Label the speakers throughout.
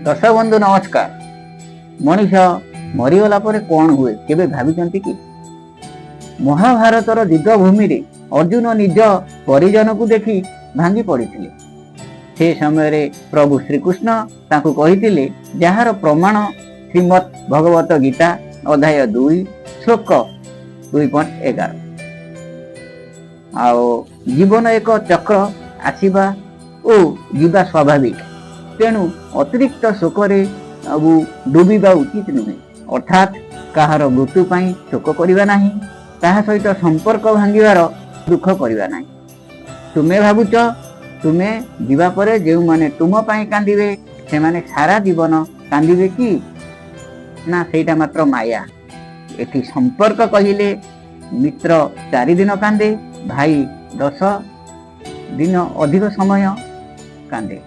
Speaker 1: ଦର୍ଶକ ବନ୍ଧୁ, ନମସ୍କାର। ମଣିଷ ମରିଗଲା ପରେ କ'ଣ ହୁଏ, କେବେ ଭାବିଛନ୍ତି କି? ମହାଭାରତର ଯୁଦ୍ଧ ଭୂମିରେ ଅର୍ଜୁନ ନିଜ ପରିଜନକୁ ଦେଖି ଭାଙ୍ଗି ପଡ଼ିଥିଲେ। ସେ ସମୟରେ ପ୍ରଭୁ ଶ୍ରୀକୃଷ୍ଣ ତାଙ୍କୁ କହିଥିଲେ, ଯାହାର ପ୍ରମାଣ ଶ୍ରୀମଦ୍ ଭଗବତ ଗୀତା ଅଧ୍ୟାୟ 2 ଶ୍ଲୋକ 2.11। ଆଉ ଜୀବନ ଏକ ଚକ୍ର, ଆସିବା ଓ ଯିବା ସ୍ୱାଭାବିକ। ତେଣୁ ଅତିରିକ୍ତ ଶୋକରେ ଆଉ ଡୁବିବା ଉଚିତ ନୁହେଁ। ଅର୍ଥାତ୍ କାହାର ମୃତ୍ୟୁ ପାଇଁ ଶୋକ କରିବା ନାହିଁ, ତାହା ସହିତ ସମ୍ପର୍କ ଭାଙ୍ଗିବାର ଦୁଃଖ କରିବା ନାହିଁ। ତୁମେ ଭାବୁଛ ତୁମେ ଯିବା ପରେ ଯେଉଁମାନେ ତୁମ ପାଇଁ କାନ୍ଦିବେ, ସେମାନେ ସାରା ଜୀବନ କାନ୍ଦିବେ କି ନା? ସେଇଟା ମାତ୍ର ମାୟା। ଏଠି ସମ୍ପର୍କ କହିଲେ ମିତ୍ର 4 ଦିନ କାନ୍ଦେ, ଭାଇ 10 ଦିନ ଅଧିକ ସମୟ କାନ୍ଦେ,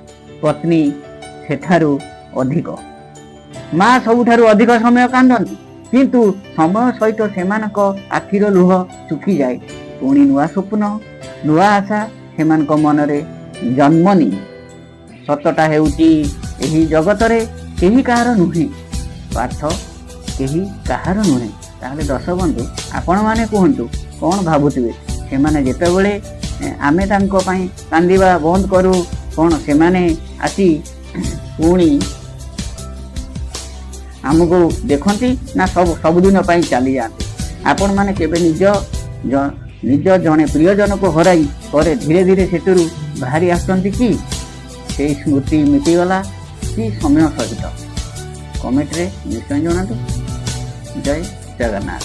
Speaker 1: ପତ୍ନୀ ସେଠାରୁ ଅଧିକ, ମା ସବୁଠାରୁ ଅଧିକ ସମୟ କାନ୍ଦନ୍ତି। କିନ୍ତୁ ସମୟ ସହିତ ସେମାନଙ୍କ ଆଖିର ଲୁହ ଶୁଖିଯାଏ। ପୁଣି ନୂଆ ସ୍ୱପ୍ନ, ନୂଆ ଆଶା ସେମାନଙ୍କ ମନରେ ଜନ୍ମ ନିଏ। ସତଟା ହେଉଛି, ଏହି ଜଗତରେ କେହି କାହାର ନୁହେଁ ପାର୍ଥ, କେହି କାହାର ନୁହେଁ। ତାହେଲେ ଦର୍ଶକ ବନ୍ଧୁ, ଆପଣମାନେ କୁହନ୍ତୁ, କ'ଣ ଭାବୁଥିବେ ସେମାନେ? ଯେତେବେଳେ ଆମେ ତାଙ୍କ ପାଇଁ କାନ୍ଦିବା ବନ୍ଦ କରୁ, କ'ଣ ସେମାନେ ଆସି ପୁଣି ଆମକୁ ଦେଖନ୍ତି ନା ସବୁଦିନ ପାଇଁ ଚାଲିଯାଆନ୍ତି? ଆପଣମାନେ କେବେ ନିଜ ଜଣେ ପ୍ରିୟଜନକୁ ହରାଇ ପରେ ଧୀରେ ଧୀରେ ସେଥିରୁ ବାହାରି ଆସୁଛନ୍ତି କି? ସେଇ ସ୍ମୃତି ମିଟିଗଲା କି ସମୟ ସହିତ? କମେଣ୍ଟରେ ନିଶ୍ଚୟ ଜଣାନ୍ତୁ। ଜୟ ଜଗନ୍ନାଥ।